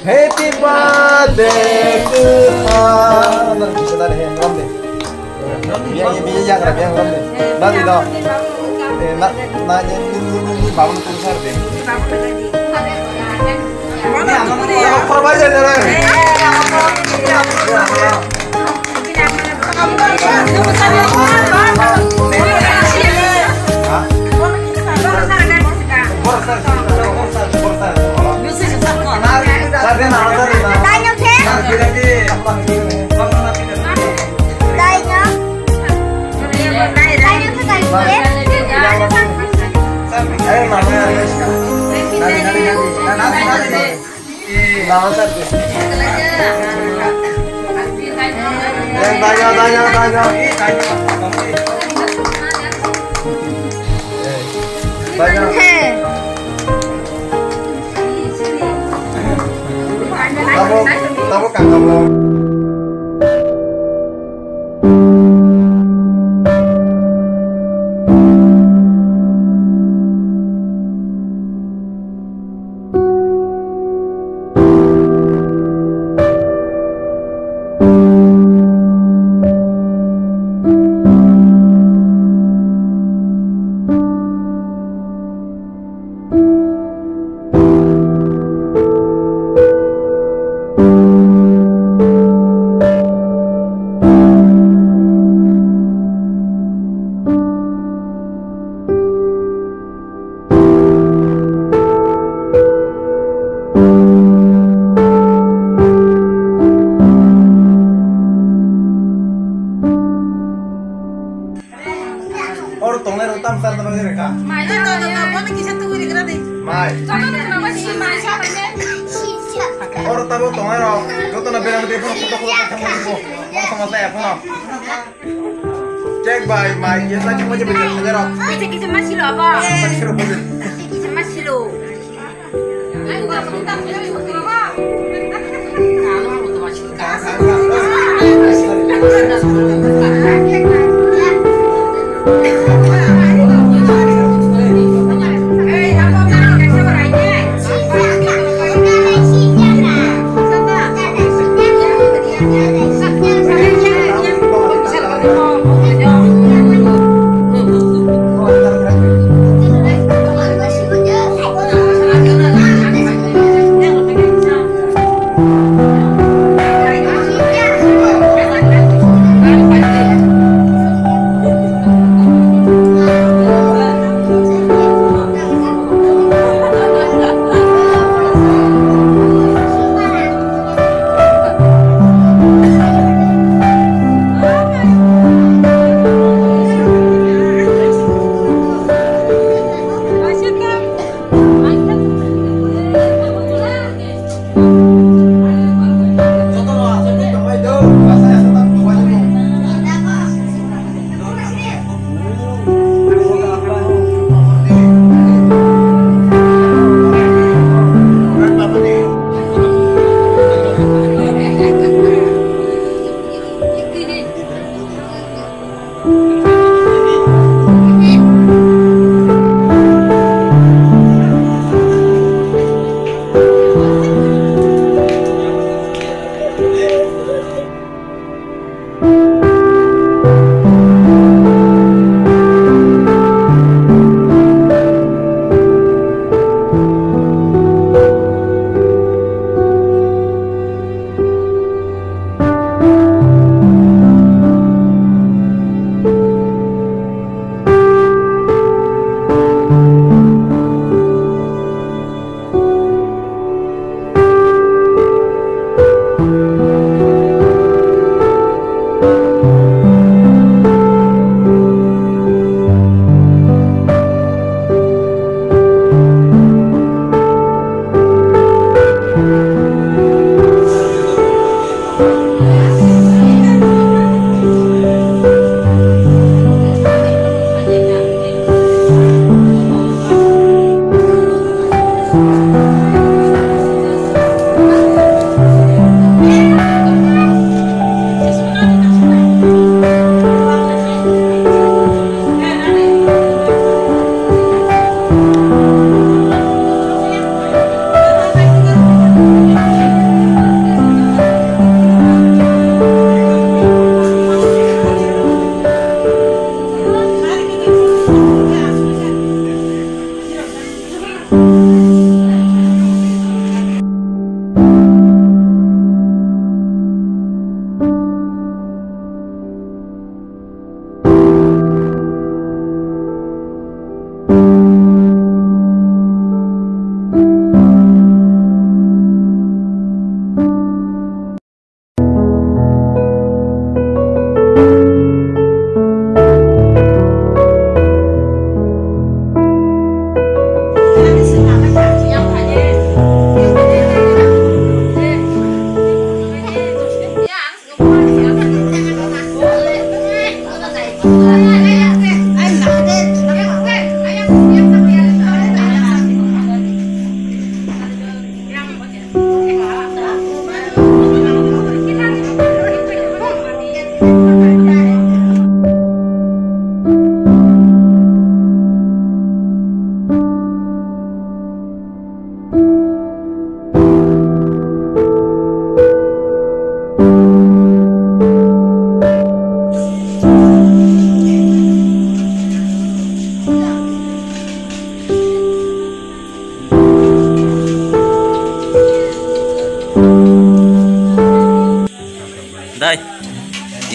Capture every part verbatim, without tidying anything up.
Happy birthday to you. Nang kisa nari he, ram de. Biang, biang, biang, biang, ram de. Nari do. Eh, na, na, ni, ni, ni, ni, ni, babu ni tungsar de. Ni ama ni, ama khorbai de, de. Tabuk, tabuk kang tabuk. Oro tongnai rok tam sar tongna reka. Mai. Mai. Oro tabo tongnai rok joto no berang de phone photo photo thang mo. Mo sama saya phone. Check by my yes lagi mo je bejak saja rok. Kita kita masih lo apa? Masih rok bejak. Kita masih lo.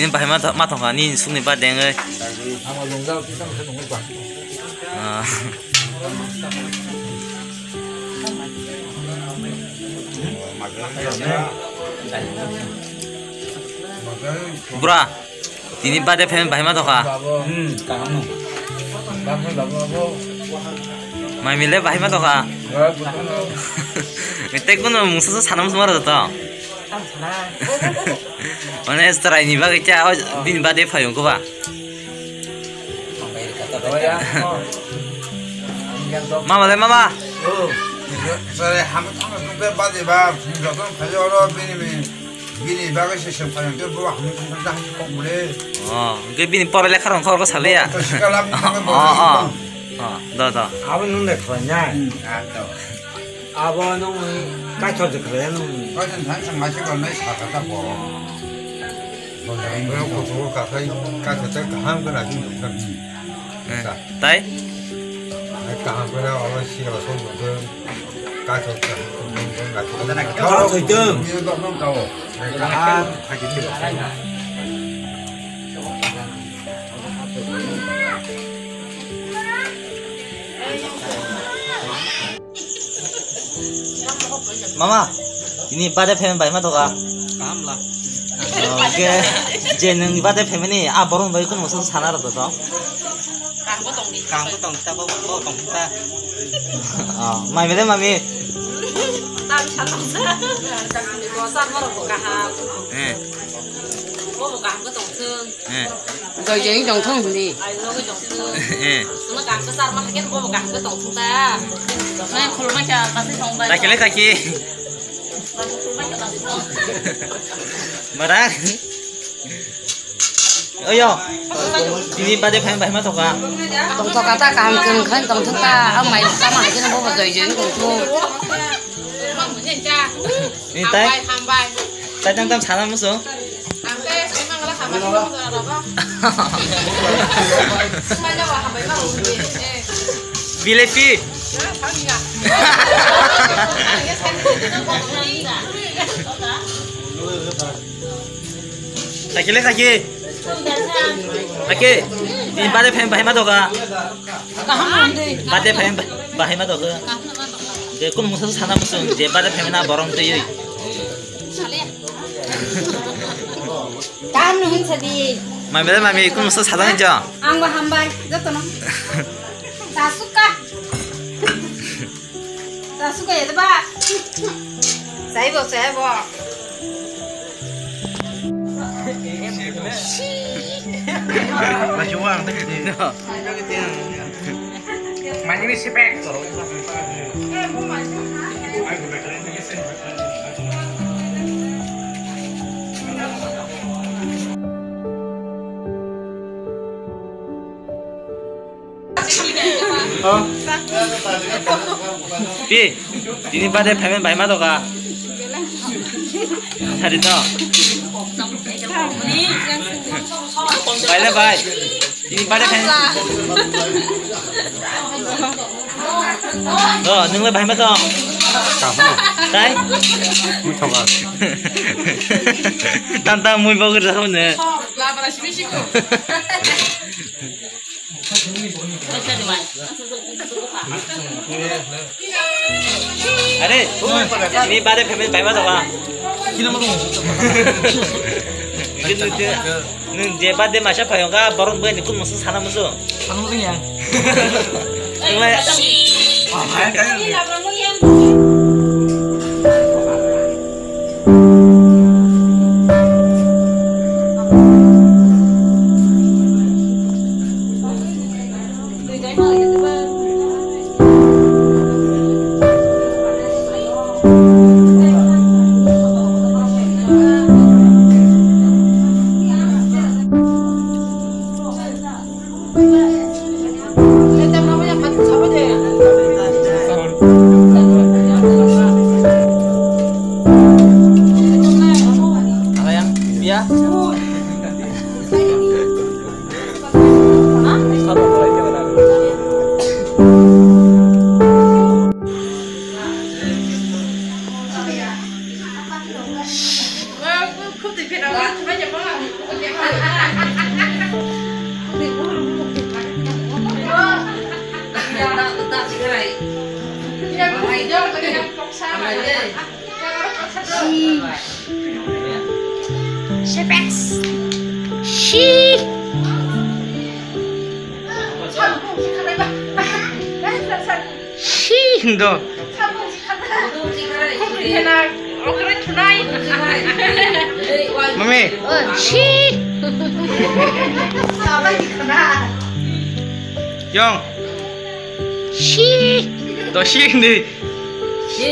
Nini bahai ma tho-, ma thongkha, nini sukni birthday wngwi. Ah. Bura, tini birthday phaimani bahai ma thokha. Hmm, kaham no. Mai mile bahai ma thokha. Tei kuno mungsa sa sana musma rw to. Mane chwrai ni bagwi cha o bini birthday phaio ko ba. Mama le mama. Chwrai ham thang thang be birthday ba joto phaio oro bini bini bagwi se sem phaio te bo ham thang thang da kok bole. Oh, ke bini pore lekha rong khor ko sale ya. To sikala bini thang Oh, oh. Oh, do do. Abo nung le khwlai nai. Hmm, ah, do. Abo nung kaithor de khwlai nung. Kaithor thang thang mai se kon nai sa ka ta bo. Bo nai bo ko ko ka khai kaithor te kaham ka na jin thang. Eh, tai? Kaham ka na abo sikala song ko kaithor ka. Kaithor thang. Ni ba nung ka o. Kaham khai ki. Mama, ini birthday phaimani bahai ma thokha? Kaham la. Oh, ke je nung birthday phaimani a borok bai kun musa sana rw to. Kaham ko tong di. Kaham ko tong ta bo bo tong ta. Oh, mai mele mami. Tam sa tong sa. Sa ni ko sa mo ro ko kaham. Eh. Bo bo kaham ko tong thung. Eh. Doi jeng tong thung hwnwi. Eh. Nang khulumai kha kasi thong bai. Takile kaki. Mara. Oyo. Tini birthday phaimani bahai ma thokha. Tong thokha ta kaham khe wngkha tong thung ta. Ang mai sama hai khe bo doi jeng tong thung. Ni tai? Hambai, hambai. Tai tang tam sana musu. Ang te sini mang la hambai mo jora rogo. Sumai na wa hambai ma undi. Eh. Bilepi. Ya, thang ya. Sakile kaki. Kaki. Ni birthday phaimani bahai ma thokha. Kaham de. Birthday phaimani bahai ma thokha. Kaham na ma thokha. Je kun musa sana musu je birthday phaimani borong twi. Kaham no hwn sadi. Mami le mami kun musa sana jo. Ang ba hambai joto no. Sasuka. Sasuka ya ba. Saibo saibo. Mani ni sipek. Pi, tini birthday phaimani bahai ma thokha. Sadi to. Bai le bai. Tini birthday phaimani. Do, nung le bahai ma tong. Tai? Tam tam mui bo gir jakham ne. Are, ini birthday phaimani bahai ma thokha. Nung je birthday masa phaiyong ka borok bai ni kun musu sana musu. Sana musu ya. Nung lai. Sheesh. Sheesh. Shi hindo. Mami. Shi. Yong. Shi. To shi hindi. Shi.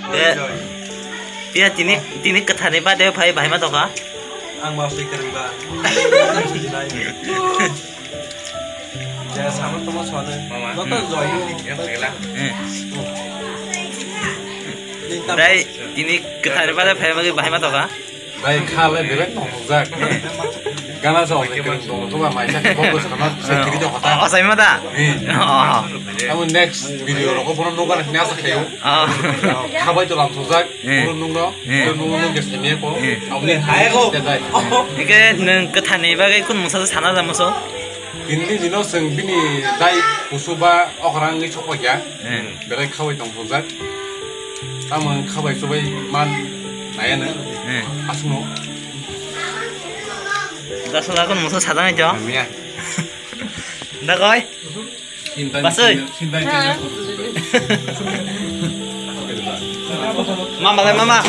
Te, pia tini, tini kwthani bade phai bahai ma tongkha? Ang ma sui kwrwngba. Ya, sama tongma sone. Mama. Joto joyo. Hmm. Tei tini kwthar bade phai bagwi bahai ma tongkha? Bai kha le bebek tongmujak. Gana sa oke kiri tong to ba mai sa ko ko sa na sa kiri to hota. O, o, sai ma da? Hmm. O. Amo next video rok ko bono noga na sa khayo. O. Khabai to lam sujak. Hmm. Bono nungno. Hmm. Bono nungno ke semiya ko. Hmm. Aboni hai ko. Ike nwng kwthani bagwi kun mungsa sana da muso? Hindi dino seng bini dai kusuba okra wngwi sokpakya. Hmm. Belai khabai tongthokjak. Tamo khabai chubai man nayano. Hmm. Aswkno. Dasa lakhno muso sadang ajo. Miya. Dagoi. Basoi. Mama lai mama.